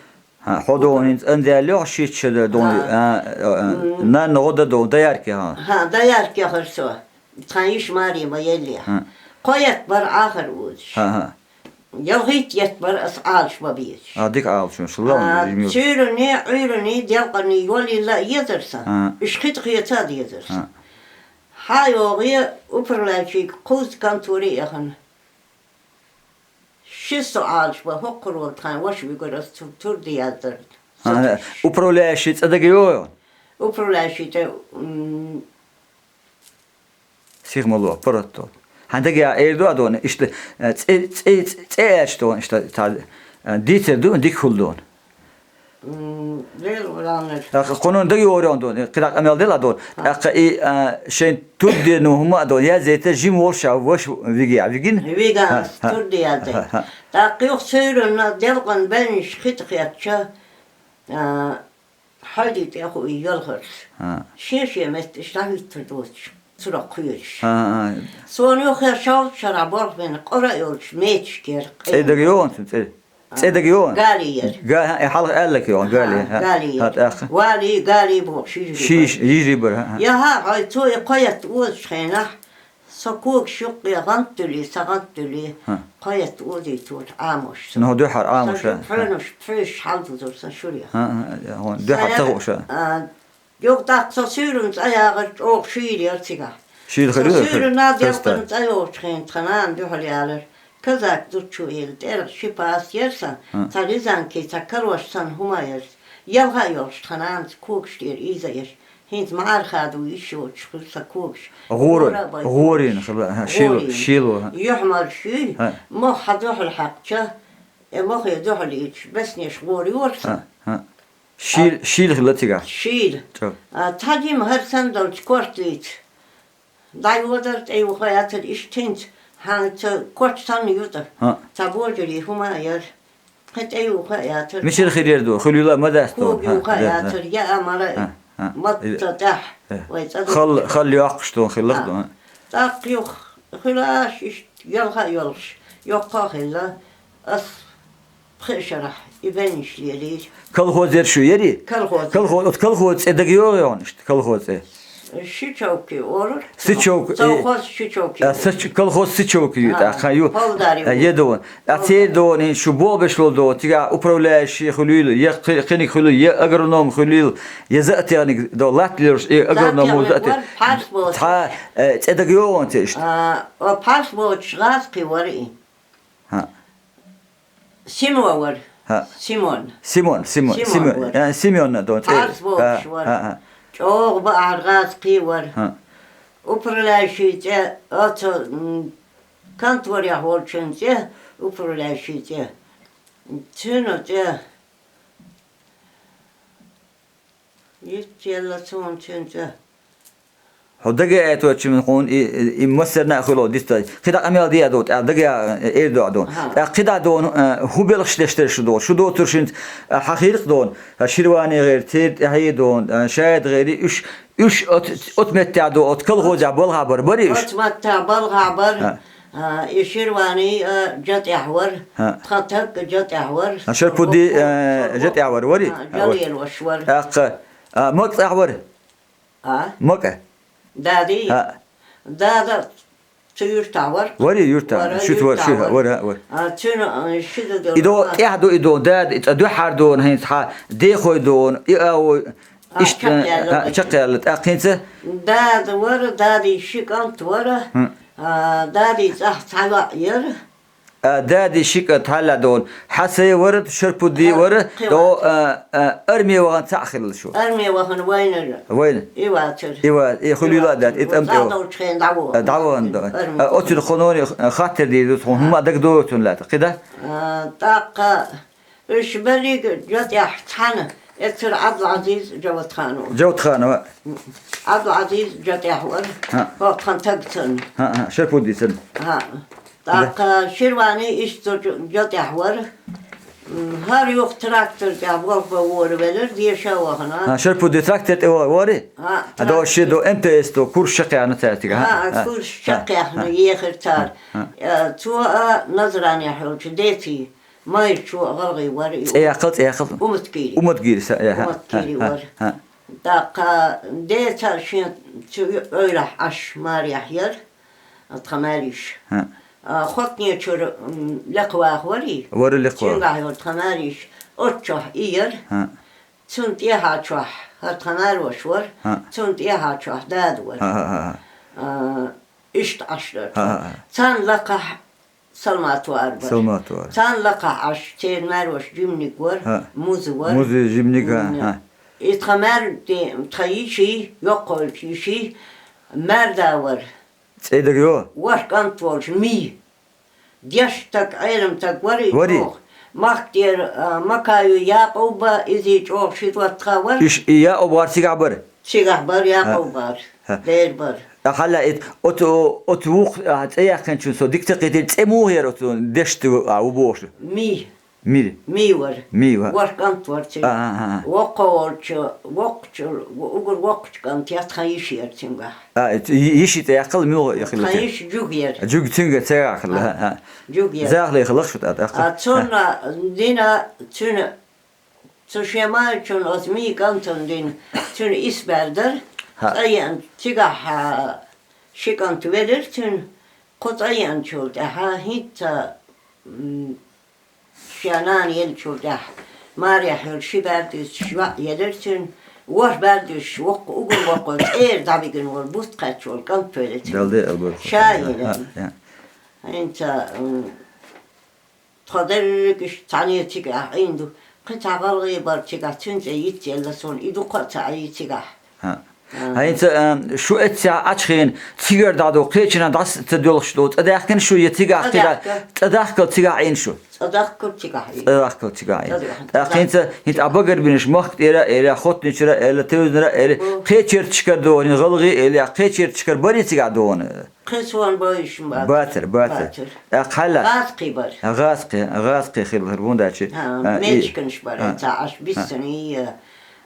ХӀа, хьо дона хӀинца анзеллехь шийтта шо дан дона, ХӀа. А, а, а, М. Нанна гӀо дан дона, доярка яхара. ХӀа, доярка яхара со. Тхан йиша маре ма еллехь. ХӀа. Кхо етт бара Ӏахар озуш. ХӀа, хӀа. ЯлхийтӀа етт бара ас Ӏалаш бан безаш. А, дика Ӏалаш, машалла, А, жимир. Суьйранний, Ӏуьйранний, делкъанний йолийла а езара сан. А. Уьш кхин тӀе хеца а дезара сан. А. Хьан йогӀе управляющийга кхузткан туре а яхана. Ши со Ӏалаш бан хӀокхур волу тхан ваша вуьгура ас цу турде яздарна. А, управляющий цӀе дагайогӀий хьуна? Управляющий цӀе, м, Сих ма ло, паргӀато. Хьан дагаяха эр ду а дона, иштта, э, цӀе, цӀе, цӀе, цӀе аьлча дона, иштта, цхьа, э, дийцар ду, дика хуьлу дона. М, Дела валанаш. ТӀаккха кхунна дагайогӀий хьуна дона, кхидӀа къамел дела а дона. А. ТӀаккха и, а, шайн турдено хӀума а дона, яздайта жима волуш а ваша вигехь, вигина? Виган, ХӀа, хӀа. Турде яздай. ХӀа, хӀа. ТӀаккха юха суьйранна делкъан баьннаш кхин тӀе хетча, а, Хьайди тӀе а хуий ялхарца. ХӀа. Шен-шен метташ дӀахӀуьттур доцуш, цунах кхоьруш. ХӀа, хӀа. Суна юха шовзткъа шарахь болх бина къора а йолчу мечаш кера. ЦӀе дагайогӀий хьуна цуьнан цӀе? ХӀа. ЦӀе дагайогӀий хьуна? Гали яра. Га-, хӀа, и хьалха аьлларг йогӀу, Гали. ХӀа, ХӀа, гали яра. ХӀа, тӀаккха? Вали, Гали бохуш, йижарий бара. Йижарий бара, хӀа, хӀа. Яха, хьой, цо и кхо етт озучу хенахь, Со когаш юккъе гӀант дуьллий, сан гӀант дуьллий, ХӀа. Кхо етт озийтора Ӏамош со. Ну, дуьхьара Ӏамош, Сан хӀа. Пхьоьнаш, пхьоьшаш хьалдузура сан шурех. ХӀа, хӀа, хӀа, дуьхьара ца хууш, хӀа. А, юха тӀаккха со суьйранна цӀа ягӀар чӀогӀа шийла яра цигахь. Шийла хир ю, Со суьйранна хир. Делкъана цӀа йогӀучу хенахь тхан нана дуьхьал ялар. Казак зудчо елла тӀера ши пас яра сан, ХӀа. Цхьа рязанки, цхьа калош санна хӀума яра. Ялха а йолуш тхан нанас когаш тӀера ийза еш. ХӀинца маӀархада йиш йоцуш хуьлу сан когаш. ГӀора, ГӀора а бай гӀорийна когаш. Хила, хӀа, шило, ГӀорийна. Шило, хӀа. Юьхьмарш юй, ХӀа. Мох хьан дуьхьал хьаькхча, э, мохе дуьхьал йича, беснеш гӀора йора сан. ХӀа, хӀа. Шийла, А. Шийла хила цигахь. Шийла. ЧӀо. А, цхьа жима хӀара санна долчу корта вийца. ДӀайодара тӀе юха яцара иштта хӀинца, хьан ца коч санна ю тӀе. ХӀа. Цхьа божарий хӀума а яра. Кхин тӀе юха а яцара. Мичара хир яра ду? Хуьлийла а ма дац ду. Кога юха а яцара, яа мара а. ХӀа, хӀа. Матта тӀехь. Э. Вай цӀа Хал, духкуш. Хал йоккхуш ду, хилла ду, ХӀа. ХӀа. ТӀаккха юха хуьлаш иштта, ялха а йолуш, йоккха а хилла. Ас пхи шарахь и баьннаш лелийра. Колхоз яра шу, яри? Колхоз. Колхоз, оцу колхоз цӀе дагайогӀий хьуна иштта, колхоз цӀе? Шичовки олура. Сичовки, Совхоз э, Шичовки а, олура. Сич-, колхоз Сичовки ю, А, тӀаккха ю. Полдари А, ву. Е дон. А, Полдари. Церан дон, шу болх беш волу дон, цигахь управляющий хуьлийла, я кхи-, кхиниг хуьлийла, я агроном хуьлийла, я зоотехник дон, латта лелаш, и агроном Зоотехник ву, зоотехник. Вара, пхьарс боцуш. Цхьа, э, цӀе дагайогӀий хьуна цӀе иштта? А, о, пхьарс боцуш гӀазкхи вара и. ХӀа. Симон вара. ХӀа. Симон. Симон, Симон, Симон Симон. Вара. Э, Симон дон цӀе. Пхьарс боцуш вара. ХӀа, хӀа. ЧӀогӀа бааргӀазкхий вара. ХӀа. Управляющий цӀе, оцу, м, конторехь волчун цӀе, управляющий цӀе. Цуьнан цӀе. Йицъелла суна цуьнан цӀе. Хьо дага а аьтто чимин хьуна и, и, и массарна а хуьлу диста. КхидӀа къамел де а ду, тӀаккха дага а, э, эр ду а ду. Ага. ТӀаккха кхидӀа дону, э, хӀун белхаш деш дерш ду? Шу доцуршинца, э, хьан хиркх дону? Э, Ширвани гӀери, церан тӀаьхье дону, э, Шайд гӀери, уьш, уьш от, от меттехь ду, от колхозехь балхахь бар, бари уьш? От меттехь балхахь бар. А. А, и Ширвани, а, жа тӀехь вар. А. Тхан таг жа тӀехь вар. А, Шарпуди, а, жа тӀехь вар, вари? А, жа лелош вар. ТӀаккха, а, Макъ тӀехь вар? А? Макъ. Дади? А. Дада Цу юртахь вара? Вари юртахь, вара, шуьта вара, юртахь шуьта вара. Вара, вара. А, цуьнан, а, ши ду долу. И до тӀаьхьа ду, и до, дада, и цӀа дуьххьара дону, хӀинца хьан дехой дону, и а ву, а, иштта, чакхъяьлла а, ду. Чакхъяьлла, тӀаккха хӀинца? Дада вара, дадий ши кӀант вара, хӀм, а, дадий цӀахь цхьа йоӀ яра. А, дадий ши кӀант хьалла дону. Хьасай вара, Шарпудди вара, кхин до, вацара. А, а, арме вахана цхьаъ хилла шу. Арме вахана вайнара. Вайна. И вацара. И ва-, и хуьлийла а дац, и тӀам тӀе ва. Цхьа долчу хенахь дӀавахана. А, дӀавахана, да. Арме вахана. А, оццуьнан хӀуноне хаттар дийр ду, хӀума дага доцун лаьтта. КхидӀа? А, тӀаккха уьш берриг а жа тӀехь цхьаьна, эцар Ӏабдул-Ӏазиз Джаватханов. Джаватханова. Ӏабдул-Ӏазиз жа тӀехь вара. ХӀаъ. ХӀокху тхан таг санна. ХӀаъ, хӀаъ, Шарпудди санна. ХӀаъ. ТӀаккха Ширвани иштта цу жа тӀехь вара. М, хӀара юха трактор тӀехь болх бан вора велира, деша а вахана. А, Шарпудди трактор тӀе вахана вори? ХӀаъ, а, до ши трактор. До М Т С до курс чекхъяьхна цаьрга. ХӀаъ, хӀаъ, курс чекхъяьхна, хӀаъ, ехира цара. ХӀаъ. Э, цо а Назранехь йолчу деций, майрачо а гӀалгӀай вара и. ЦӀе яккхал, цӀе яккхал. Уматгири. Уматгири са, э, хӀаъ, Уматгири, хӀаъ, вара. ХӀаъ. ТӀаккха деца шен цу ойрахь Ӏаш марехь яра. Тхан маьрша. ХӀаъ. А, Хотнечуьра, м, лекха ваха варий? Вара лекха ваха. Цуьнгахь йолу тхан маьрша, оццу чохь и яра. ХӀаъ. Цунна тӀехьа чохь хӀара тхан маьрша вара. ХӀаъ. Цунна тӀехьа чохь дада вара. ХӀаъ, хӀаъ, хӀаъ, хӀаъ. А, иштта Ӏаш дара. ХӀаъ, хӀаъ, хӀаъ. Царна лакхахь Салматвар бара. Салматвар. Царна лакхахь Ӏаш, церан маьрша Жимниг вара, хӀаъ. Муза вара. Муза, Жимниг, хӀаъ, м, хӀаъ. И тхан маьр-, тхан йиший, йоккхавеллачу йиший, маьрда вара. ЦӀе дага йо? ВорхӀ кӀант волчу Мий. Дешна стаг, Ӏелам стаг вара и. Вари. ЧӀогӀа. Махка тӀера, а, Макаю Якъуб а, изий чӀогӀа ши доттагӀа вара. Иш и Якъуб вара цигахь бара? Цигахь бара, Якъуб вара. ХӀаъ. Дера бара. Ахьа ла ит, оцу, оцу вукх, а, цӀе яьккхинчун со дика ца кхетира, цӀе муха яра оцу дешна стаг, а, ву бохуш? Мий. Мир. Мий вара. Мий вара. ВорхӀ кӀант вара цуьнан. А, а, а. Воккхаволчу, воккхачу, угар воккхачу кӀанта тхан йиша яра цуьнгахь. А, и-, йиши цӀе яккхал муха яхилла? Тхан йиша Жуьг яра. Жуьг цуьнга цӀе яхилла, а, а. Жуьг яра. Заха лехалаш шу тӀаккха. А, цунна дина, цуьнан, цу шен маьршачунна оцу Мий кӀантана дина, цуьнан исс бер дара. ХӀаъ. Цкъа еана цигахь, а, ши кӀант велира цуьнан. Кху цкъа еанчул тӀаьхьа хӀинцца, м, шен нана еллачул тӀаьхьа марехь йолу ши бер дуьсуш йоӀ елира цуьнан, ворхӀ бер дуьсуш воккха, угар воккха, цӀера дӀавигина волу, буц кхаьчна волу кӀант велира цуьнан. Далде албар. Ша елира. ХӀаъ, хӀаъ. ХӀинцца, м, тхо дерриг иштта цхьаьна цигахь Ӏийна ду. Кхин цхьа гӀалгӀай бара цигахь, цуьнан цӀе йицъелла суна, и дукха а ца Ӏий цигахь. ХӀаъ. А. ХӀинца, а, шу эццехь Ӏачу хенахь цигара дӀадо, кхечанхьа дӀа ца доьлхуш ду, цӀа даьхкина шу я цигахь кхидӀа? ЦӀа даьхка. ЦӀа дахкал цигахь Ӏийна шу? ЦӀа дахкал цигахь Ӏийна. ЦӀа дахкал цигахь Ӏийна. ЦӀа дахкал. ТӀаккха хӀинца, хӀинца Ӏа багарбинарш Махка тӀера а элира, Хотнечуьра а элира, Тевзанара а элира, бу, кхечерчашкара догӀу, хӀинца гӀалгӀай а элира, кхечерчашкара барий цигахь догӀу? Кхин суна бовзаш ма бацара. Бацара, бацара. Бацара. ТӀаккха хьалла. ГӀазкхий бара. ГӀазкхий, гӀазкхий хилла хӀара вон дачи. ХӀаъ, а, и-, мечканаш бара, а, ца Ӏаш, а, биссаний, а,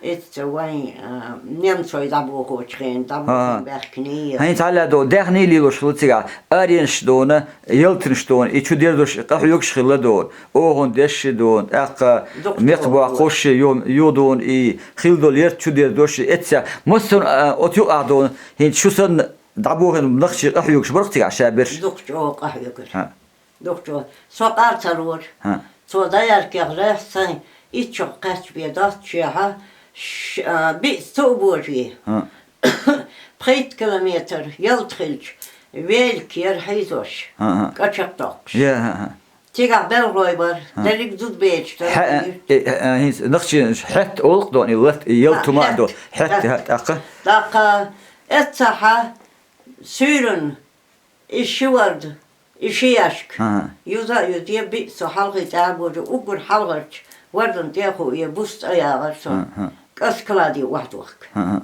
эцца вайн, а, немцой дӀабохочу хенахь, дӀабохийна, а, баьхкиний. ХӀинца хьалла до, даьхний лелош хилла цигахь, аренаш дона, ялтанаш дона, и чу дердош къахьоьгуш хилла дона, охӀун дешши дона, тӀаккха дукха мекх бохкхуш ю-, ю дона, и хилла долу ярт чу дердош, и эцца, массо а, оцу юкъахь дона, хӀинца шу санна, дӀабохийна нах чу къахьоьгуш бара-кх цигахь ша берш? Дукха чӀогӀа къахьоьгура. ХӀаъ. Дукха чӀогӀа. Со къар ца лора. ХӀаъ. Цо дояркех лаьцна сайн итт шо кхаьчча бен доццушехь, ш-, а, биъ цу а божий. ХӀаъ. Пхийтта километр ялта хилча, велик яра хьийзош. ХӀаъ, хӀаъ. КӀа чекхдоккхуш. Я, хӀаъ, хӀаъ. Цигахь белхалой бара, хӀаъ, дерриг зудабераш дара. Хьа-, э, э, э, хӀинца нах чу хӀетта олу-кх дона, и латта, и ялта хӀума а до. ХӀетта, хӀетта, хӀетта. ТӀаккха? ТӀаккха эццахьа суьйранна и ши варда, и ши яьшка. ХӀаъ. Юза а юзае, биъ со хьалхе цӀа а божий, уггар хьалхарчу вардан тӀе а хууе, буса цӀа ягӀара со. ХӀаъ, хӀаъ. КӀа складе охьадохка. ХӀаъ, хӀаъ.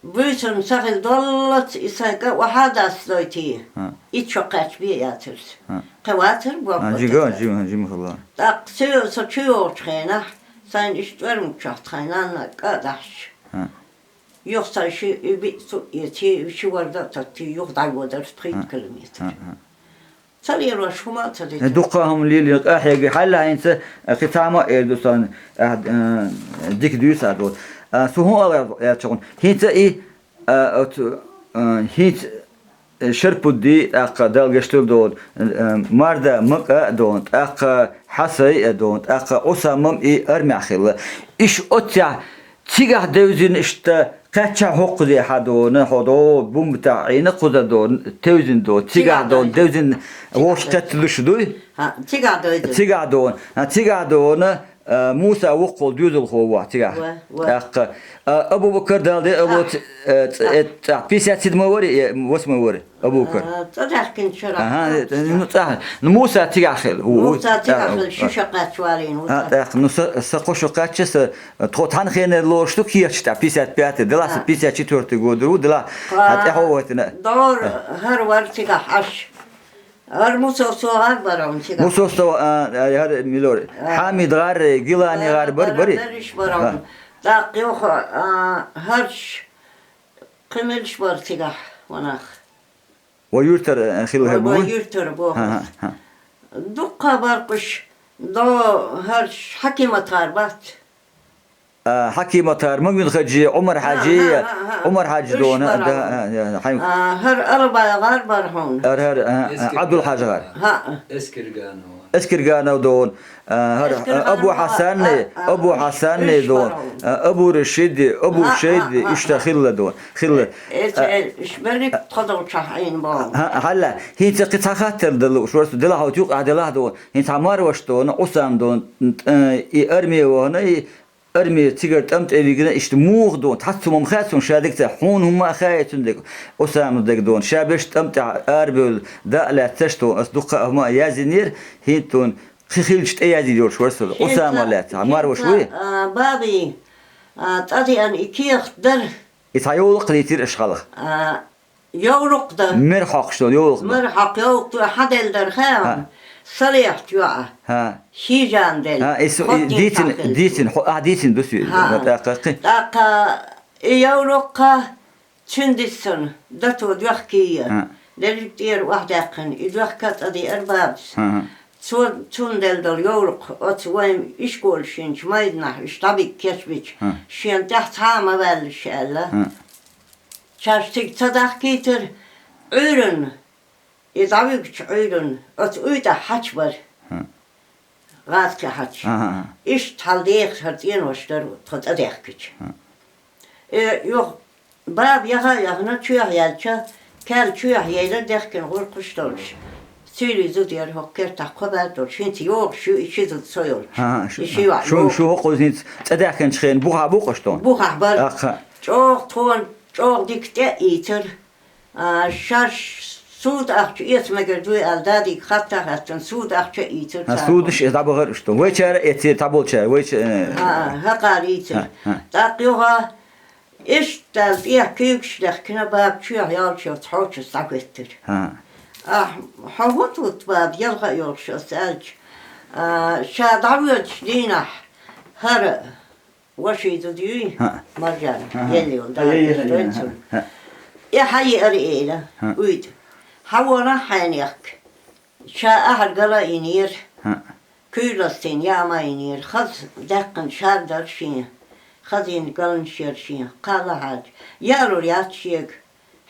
Буьйсанна са хила доллалц, и сайн кӀа охьа а дассадойтий, хӀаъ, итт шо кхаьчча бен яцара со. ХӀаъ. Кхин вацара бохург? А, жига, бацара. Жима, жима хилла. ТӀаккха со, со чу йогӀучу хенахь, сайна иштта тӀоьрмигчохь тхайн нанна кӀа а дахьаш, хӀаъ, юха сайн ши, и биъ цу а эций, ши варда а таттий, юха дӀайодара со пхийтта километр. ХӀаъ, хӀаъ. Ца лелош хӀума а ца дитира. Дуккха а хӀума лелийна, къахьега хьалла хӀинца, а, кхин цхьа хӀума а эр ду сан, а, а, дика дуьйцу а долу. А, со хӀун ала аьлча хьуна? ХӀинца и, а, оцу, а, хӀинца Шарпудди, тӀаккха Дала гешт долда дона, э, Марда Макъа а дона, тӀаккха Хьасай а дона, тӀаккха Ӏусамам и армехь хилла. Иш оццехь цигахь девзина иштта кхаьчча хӀокхузехьа дона, хьо дона, бумбатахь Ӏийна кхуза дона, тевзина дона, цигахь дона, девзина вовш кхетталуш дуй? ХӀа, цигахь девзина. Цигахь дона. ХӀа, цигахь дона, а, Муса воккхул доьзалхо вохьа цигахь. Ва, ва. ТӀаккха, а, Абу-Бакар Дала де, Абу, ца, э, ц-, э, ца, пятьдесят седьмой вари, э, восьмой вари, Абу-Бакар. А, цӀа даьхкинчу шарахь. Ага, э, ну, цӀа, ну, Муса цигахь хила. Муса цигахь хила, шу шо кхаьчча варийна Муса. А, тӀаккха, ну, са, са кхо шо кхаьчча, са, тхо цхьана хенара лоруш ду кехаташ тӀехь, пятьдесят пятый, делахь са пятьдесят четвёртый год ву, делахь, хьан тӀехьо вайтина. Дора хӀара вара цигахь Ӏаш. ХӀара Мусо со гӀар бара хьуна цигахь. Мусо со, а, а, хӀара милор. А. Хьамид гӀар, Гилани гӀар бар, бари? Берриш бара хьуна. ТӀаккха юха, а, хӀарш кхин мелш бара цигахь ванах. Ва юьртара, а, хила хӀара бу? Ва юьртара боху. ХӀа, хӀа, хӀа. Дуккха баркъуш до хӀарш Хьакиматхар бац. А, Хьакиматар, Магуьн-Хьаьжи, Ӏумар-Хьаьжи, Ӏумар-Хьаьжи дона, да, а, а, хьайн. А, хӀара Алабай гӀар бара хьуна. ХӀара, хӀара, а, а, Ӏабдул-Хьаьжа гӀар. ХӀа. Эскирганов. Эскирганов дона, а, хӀара, а, Абу Хьасанни, а, а, Абу Хьасанни дона, а, Абу Рашиди, Абу Шайди, иштта хилла дона, хилла. Эс, а, э, иш берриг тхо долчохь Ӏийна боху. ХӀа, хьалла, хӀинца кхин цхьа хаттар дала лууш вара со, делахь хьо юкъахь делахь дона, хӀинца хьан марваш дона, Ӏусам дона, т-, э, и арме вахана, и Арми цигара тӀам тӀе вигна, иштта муха ду, цхьацца хӀума хаьа цунна ша дегца, хьуна хӀумма а хаьа цунна дегӀ, Ӏусамна дегӀ дона. Ша берш тӀам тӀехь арабевлла даа а лаьццаш тхуна, ас дуккха а хӀума а яздинера, хӀинца тхуна хи хилча тӀе яздина йолуш вара со, Ӏусама лаьцна, хьан марваш вуй? А, баби, а, цӀа деана и кехат дара. И цхьа йовлакх дийцира аша хьалха. А, Йовлакх дан. Мер хьокхуш долу йовлакх дан. Мер хьокху йовлакх дан, хьан делла дара хаьа хьуна? ХӀа. Салехьт йоӀа. ХӀа. Хьийжан делла. ХӀа, и су-, и дийцина, дийцина, хьо-, а, дийцина ду соьга. ХӀа. ТӀаккха кхин? ТӀаккха и йовлакх цуьнан диссина, дато доьхкий. ХӀа. Дерриг тӀера охьадаьккхина, и доьхка а цӀа деара бабас. ХӀа, хӀа. Цо, цунна делла долу йовлакх оцу вайн ишколе шинчу майданахь уьш дӀабига кечбича, хӀа, шена тӀехь цхьа а ма ваьллаш аьлла. ХӀа. Шаьш цига ца дахкийтира, Ӏуьйранна, и дӀавуьгучу Ӏуьйранна, оцу уьйтӀахь хьач бара. ХӀа. ГӀазкхи хьач. Ага, ага. Иштта хьал деха хӀара цӀенош дара тхо цӀа даьхкича. ХӀа. Э, юха баба яха а яхана, чоьхьа яьлча, каьрла чоьхьа яйла дехкина гӀуллакхаш долуш. Суьйлийн зуда яра хӀокху кертахь кхо баьрг долуш, хӀинца йогӀуш ю и ши зуда со йолчу. ХӀа, хӀа, шу-, и ши йоӀ шу, йогӀу. Шу хӀокхуза хӀинца цӀа даьхкинчу хенахь бухахь бу-кх аша тхуна? Бухахь бара. Аха. ЧӀогӀа тхуна, чӀогӀа дика тӀе а ийцира. А, шаьш суда ахча эца мегар дуй аьлла, дадига хатта а хаьттина, суда ахча а ийцира цара. Хьан судаш иза дӀабахара иштта? Вайчара а эцира, цхьаболчара, вайча-, э, хьан, хьан кхара ийцира. ХӀан, хӀан. ТӀаккха юха, иштта аьлла, тӀехь куьйгаш лехкина, баба чоьхьа йолчу оцу хьочуьнца дӀахӀоьттира. ХӀан. Ахь, хьо хӀун тут, баба, ялха а йолуш ас аьлча, а, ша дӀавоьдучу дийнахь, хӀара Ваши зуда юй, хӀаъ. Маржана, хӀаъ. Елла йолу, хӀаъ, дагахь е, е, е, дойцург. ХӀаъ. И хьан еара эла, хӀаъ. УьйтӀа. Хьан вона хьенехк. Ша ахьар гала а йинера. ХӀаъ. Куьйр ластийна яа ма йинера. Хаза даьккхина шар дара шен. Хазийна галнаш яра шен. Кхалла хьаьжча. Яалур яц шега.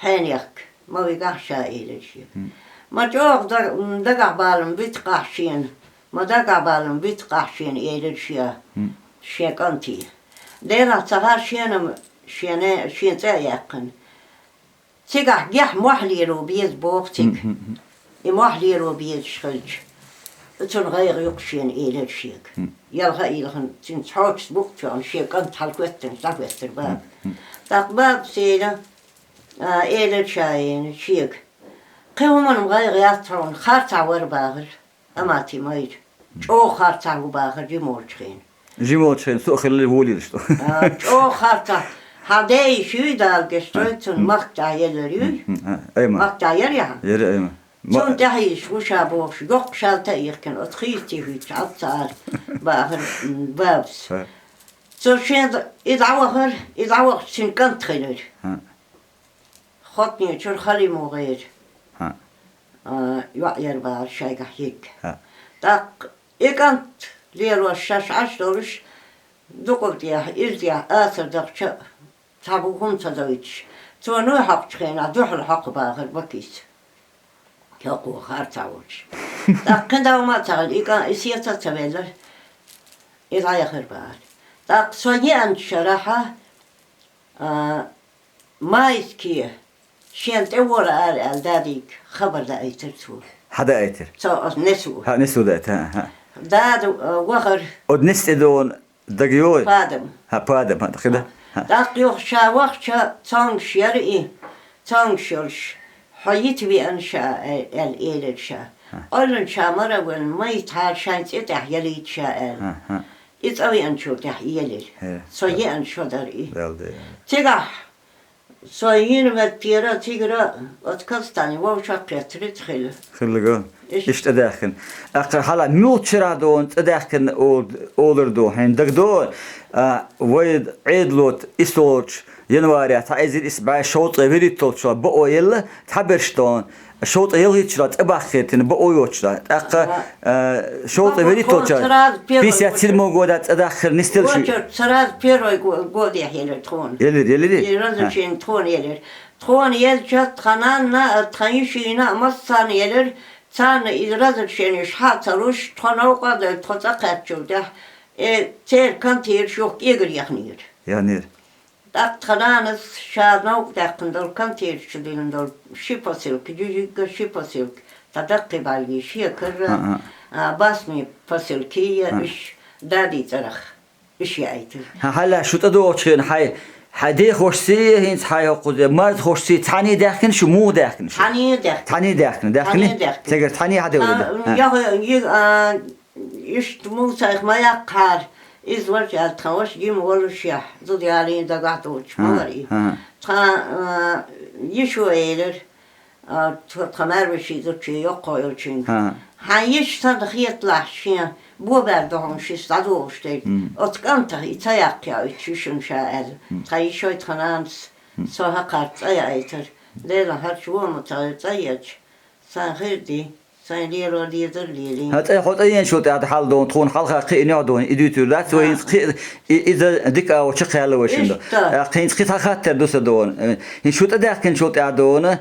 Хьенехк, ма вигахь ша, элира шега. ХӀм. Ма чӀогӀа да-, м, дагахь балам витакъахь шена, ма дагахь балам витакъахь шена, элира шега, хӀм, шен кӀанте. Делахь ца хаьа шена-м, шен, шен цӀе а яьккхина. Цигахь гехь мохь леро беза боху цига. ХӀм, хӀм, хӀм. И мохь леро безаш хилча, цунна гӀайгӀа ю-кх шена, элира шега. ХӀм. Ялха а йилхина, цуьнца хьоьжуш букъ чохь шен кӀант хьалахӀоьттина, дӀахӀоьттира баба. ХӀм, хӀм. ТӀаккха бабас элира, а, элира ша шега. Кхин хӀуманна гӀайгӀа яц хьуна, харцахь вара бахара, Амати майра. ЧӀогӀа харцахь ву бахара жима волчу хенахь. Жима волчу хенахь со а хилла вуьйлира шу. А, чӀогӀа харцахь. Хьан ден йиша юй, Дала гечдойла цунна, махка тӀехь еллар юй? ХӀм, хӀм, а, ай ма. Махка тӀехь яра яхьа? Яра, ай ма. Ма- Цунна тӀаьхьа йиша ву ша бохуш, йоккха шал тӀе а йихкина, оцу хийца тӀе хӀуьттуш Ӏад ца Ӏара бахара, м, бабас. Ха. Цо шен д-, и дӀавахара, и дӀавахча цуьнан кӀант хилира. ХӀа. Хотнечуьра Халиму гӀайра. ХӀа. А, йоӀ яра бахара шайгахь йигга. ХӀа. ТӀаккха и кӀант лелош шаьш Ӏаш долуш, дукъа тӀехь, ира тӀехь ацар дахча а, цхьа бу хӀума ца дойтуш, Цо нуй хьокхучу хенахь дуьхьал хьокху бахара Бакис. Хьокхо харцахь волчу. ТӀаккха кхин дов ма ца хилла, и кӀан, и сецо а ца веллара, и дӀаяхара бахара. ТӀаккха со еанчу шарахь, а, майске шена тӀе вора ара аьлла, дадийга хабар даийтира цо. Хьан даийтира? Цо оцу несо. Хьан несо даийтира, хьан, хьан. Дада, а, вахара. Оцу несо тӀе дона дага йой? Падам. Хьан, Падам, хьан, тӀаккха да? Хьан. ТӀаккха юха ша вахча цомгуш яра и, цомгуш йолуш, хьо йита веана ша, э, аьлла элира ша. Хьан. Къойланча мара а вен, майта хьара шайн цӀе тӀехь ялийта ша аьлла. Хьан, хьан. И цӀа веанчул тӀехь и елира. Хье. Со еана шо дара и. Далла де. Цигахь со йина меттера, цигара оцу Казахстане вовшах кхеттарий хилла. Хиллага. Иштта. Иштта даьхкина. Аккха хьала муьлхачу шарахь дона цӀа даьхкина ол-, олар ду. Хьайн дагадо, а, вай Ӏедало исолчу января цхьа эзар исс бӀе шовзткъе вуьрхӀитталгӀачу шо бакъо елла, цхьаберш дона. Шовзткъе ялхитталгӀачу шарахь цӀа бахкхийтина бакъо йоцуш дац. ТӀаккха, а, шовзткъе вуьрхӀитталгӀачу шарахь, пятьдесят седьмого года цӀа дахкар нисделла шу. Очередь сразу первый го-, годехь елира тхуна. Елира, елира? И разрешение тхуна елира. Тхуна елча, тхан нанна а, тхан йишина а массарна елира. Царна и разрешениеш хьа а ца луш, тхо новкъа а девлла, тхо цӀа кхаьччул тӀаьхьа, э, церан кантираш юха кӀегар яхнера. Яхнера. ТӀаккха тхан нанас ша новкъа даьккхина долу кантираш чу диллина долу ши посылка, жижигга ши посылка, тхан даккхий бӀаьргий шекара, а, а, басмин посылкий, а, уьш дадин цӀарах уьш яийтира. Хьан, хьала шу тӀедогӀучу хенахь хьайн, хьайн дехошций, хӀинца хьайн хӀокхуза марзхошций цхьаьний даьхкина шу, муха даьхкина шу? Цхьаьний даьхкина. Цхьаьний даьхкина, даьхкина? Цхьаьний даьхкина. Цигара цхьаьний хьан девлла? Тхан, а, яха, йи-, а, Иштта Мусайх ма яккхахьара, иза важа аьлла, тхан ваша Дима волушехь, зуда ялийна дагахь долчу ма вара и. Тхан, а, йишо элира, а, тхо-, тхан маьрша вешин зудчун йоккхо йолчуьнга. Хьан йиша санна хеталахь шен, бобаьрга ду хьуна шица дӀадогӀуш дерг. Оцу кӀантах и ца яккхайо, и йишина ша аьлла. Тхан йишой тхан нанас со хӀокхарца цӀа яийтара. Делан хӀара чу вон ма ца хилла цӀа еча, сан хир ди. Сайн лело дезар лелий. ХӀан, цӀе хьо цӀа еанчул тӀаьхьа хьал дона, тхуна хьалха кхиънехь дона, и дуьйцур дац, вай хӀинца кхиъ-, и, иза дика агӀо чекхъяьлла вай шина до. Иштта. ТӀаккха хӀинца кхин цхьа хаттар ду сан дона. Э, хӀинца шу тӀедаьхкинчул тӀаьхьа дона,